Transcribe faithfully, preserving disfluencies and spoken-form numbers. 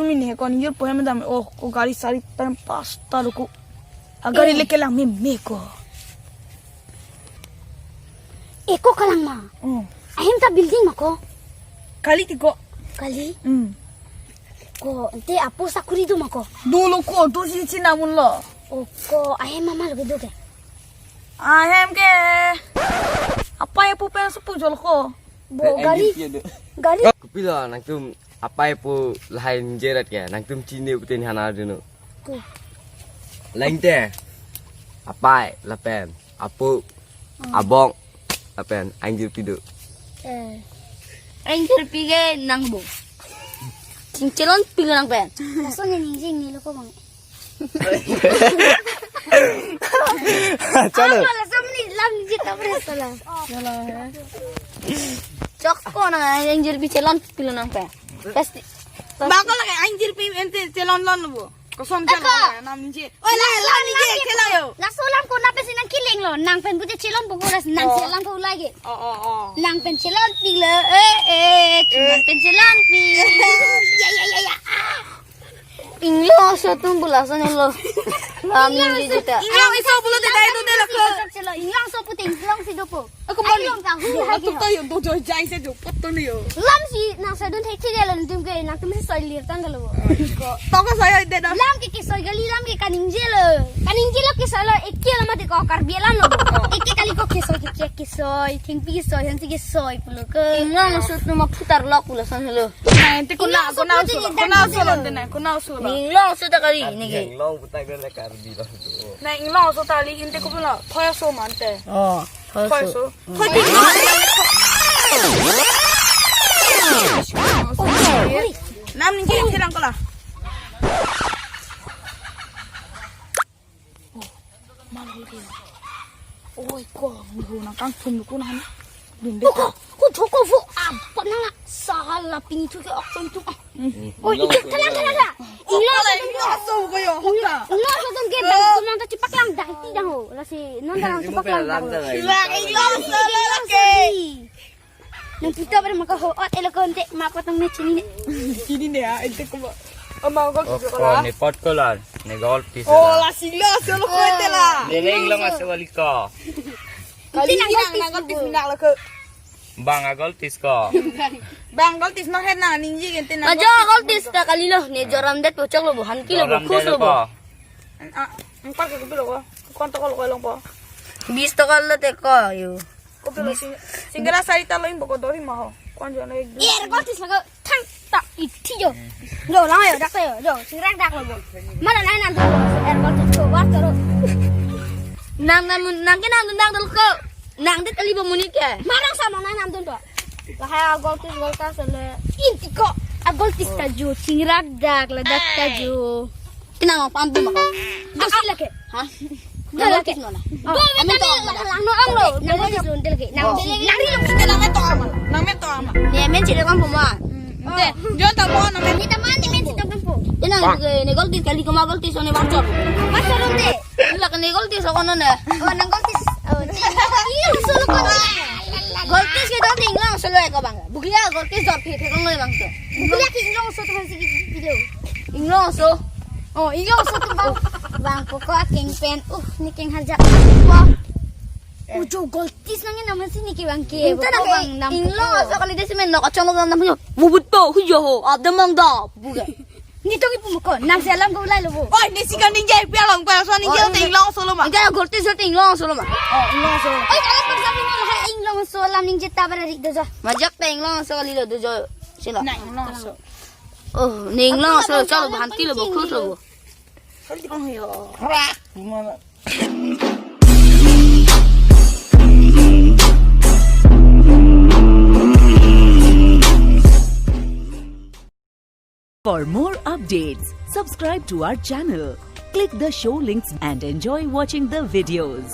Mini he ko ningjir po hem dam. Oh, ko gari sari pen pasta lo ko. A gari, eh, le kelang meme ko. Eko kalang ma. Hmm. Ahem ta building ma ko. Kali ti ko. Kali? Hmm. Ko, ante apo sakuri do ma ko. Dolo ko, do si chinamun lo. O ko, ahem mama lo ke do ke. Ahem ke. Apai apo pen supu jol ko. Bo, eh, gari. Gari. Kopilo nangtum apai apo lahai ningjerat ke, nangtum chini putin hana dunu. Ko. Lain te. Apai lapen apo, hmm, abong lapen angjirpi do. Eh. Angjirpi ke nang bo. Chingchelonpi nang pen. Laso ne ningje ne lo ko bang. Chalo. Apa laso mini lam ningje ta bre sala. Chok ko nang angjirpi chelonpi lo nang pen. Pasti. Bako lagi angjirpi ente chelonlon lo bo. Koson chelon, eko, nam ningje. Oh, la, la, ningje, laso lam ke, chelon yo. Laso lam ko na pen si nang kiling lo. Nang pen pute chelon bo ko las nang, oh, chelon ko lagi. Oh, oh, oh. Nang pen chelonpi lo. Eh, eh, nang pen chelonpi. Ya, ya, ya, ya. Ah. Inglo aso atum bula aso ne lo. Lam ningje jita. Inglo aso pulo te dai do de la ko. Inglo aso pute inglong si do po. Ako mali. Ayo, ang kahu. Yo, lagi atuk ho. Tayo, do joy jai se jo, pot to niyo. Lam si nang sadun thek thek lo nangtum ke, nangtum si soi lir tang kalo. Toko soi oi de do. Lam ke kesoi kali, lam ke kaningje lo. Kaningje lo kesoi lo, eke lo mati ko Karbi alam lo. Oh. Eke kali ko kesoi, ke, ke, kesoi, thengpi kesoi, hansi kesoi pulo ke. Inglo aso atum ma putar lok pulo san lo. Nah, ente kuna, inglo aso kuna pute usul, ni kuna dang usul dulu. Ente na, kuna usul. Inglo aso ta kali ini ke. Inglo putar de la Karbi lo. Nah, inglo aso ta kali ente ko pulo. Thoy aso mante. Oh. Hoi, hoi, so. Hoi. Hoi. Nam ningje cherang kola. Oh, malu lagi. Oi, ko, nang kangthum ko nang. Dun de. Ko, ko joko vo. Ah, pa nang. Sahala pini thu ke ok tu. Hmm. Oi, inglo, inglo, inglo, inglo. Inglo, inglo aso ko yo, hokta. Inglo aso atum ke bang, eh, tum nang ta chepaklang dang ti dang ho. Lasi non ta nang chepaklang dang ho. Inglo aso lo lake. Nang kita pada maka ho ot elo ko ente ma patang ne chini ne. Chini ne a, ente ko ma. Ama ko, oh, ko la. Ne pot ko la, ne goltis. Oh, la. Lasi inglo aso lo ko ente la. Ne inglo aso kali ko. Kali ente nang, nang goltis, nang goltis minak lo ko. Bang a goltis ko. Bang goltis ma het nang ningje ente nang. Ajo goltis ta kali lo, ne joram det po chok lo bo, han kilo bo, joram khus det lo bo. Ko. Ah, empat ke kilo ko. Kon to ko lo ko long po. Bis to ko lo te ko yo. Ko pilo sing-, singara sari ta lo imbo ko dori ma ho. Kon jo na ek. Yer goltis lo ko. Thang ta iti jo. Lo lang yo, dak yo, jo, singrak dak lo bo. Mana nai nam tu, er goltis ko, war toro. Nang, nang, nang ke nang dun dang dul ko. Nang det kali bo muni ke. Mana sama nai nam dun to. Lahai a goltis goltas le. Iti ko. A goltis ta jo, singrak dak, la dak ta jo. Kenang apa antum maka? Dosi lake. Hah? Nang goltis nona. Oh, amen to ama. Lang no ang lo. Nang goltis lo, nang goltis. Oh. Nang ri lo. Nang men to ama. Nang men to ama. Ne men chile kan poma. Te, jo ta mo nang men. Ni teman ni men si teman po. Tenang, ne goltis kali ko ma goltis one bacor. Bacor te. Lake ne goltis ko nona. Oh, nang goltis. Oh, iya solo ko. Goltis ke dong inglo aso lo ko bang. Bukia goltis dor phe phe kong le bang to. Bukia ke inglo aso to si video. Inglo aso. Oh, inglo aso to bang. Bang ko ko akeng pen. Uh, ne keng harjak. Wah. Ujo goltis nang nama si ne ke bang ke. Inta na bang nam inglo aso kali desi men nok achong lo nam yo. Bubut po huyo ho. Abdam mang da. Buka. Ne tong ipu mo ko, nang si alam ko ulai lo bo. Oi, ne si kan ningje pi along pa, so ningje, oh, te inglo aso lo ma. Inglo goltis so te inglo aso lo ma. Oh, inglo aso. Oi, kalau pun kami ni hai inglo aso alam ningje ta bara ri dojo. Majak te inglo aso kali lo dojo. Sila. Na inglo aso. Oh, ne inglo aso, chalo bhanti lo bo, khus lo bo. Kali kong yo. Rak. Gimana? For more updates, subscribe to our channel, click the show links and enjoy watching the videos.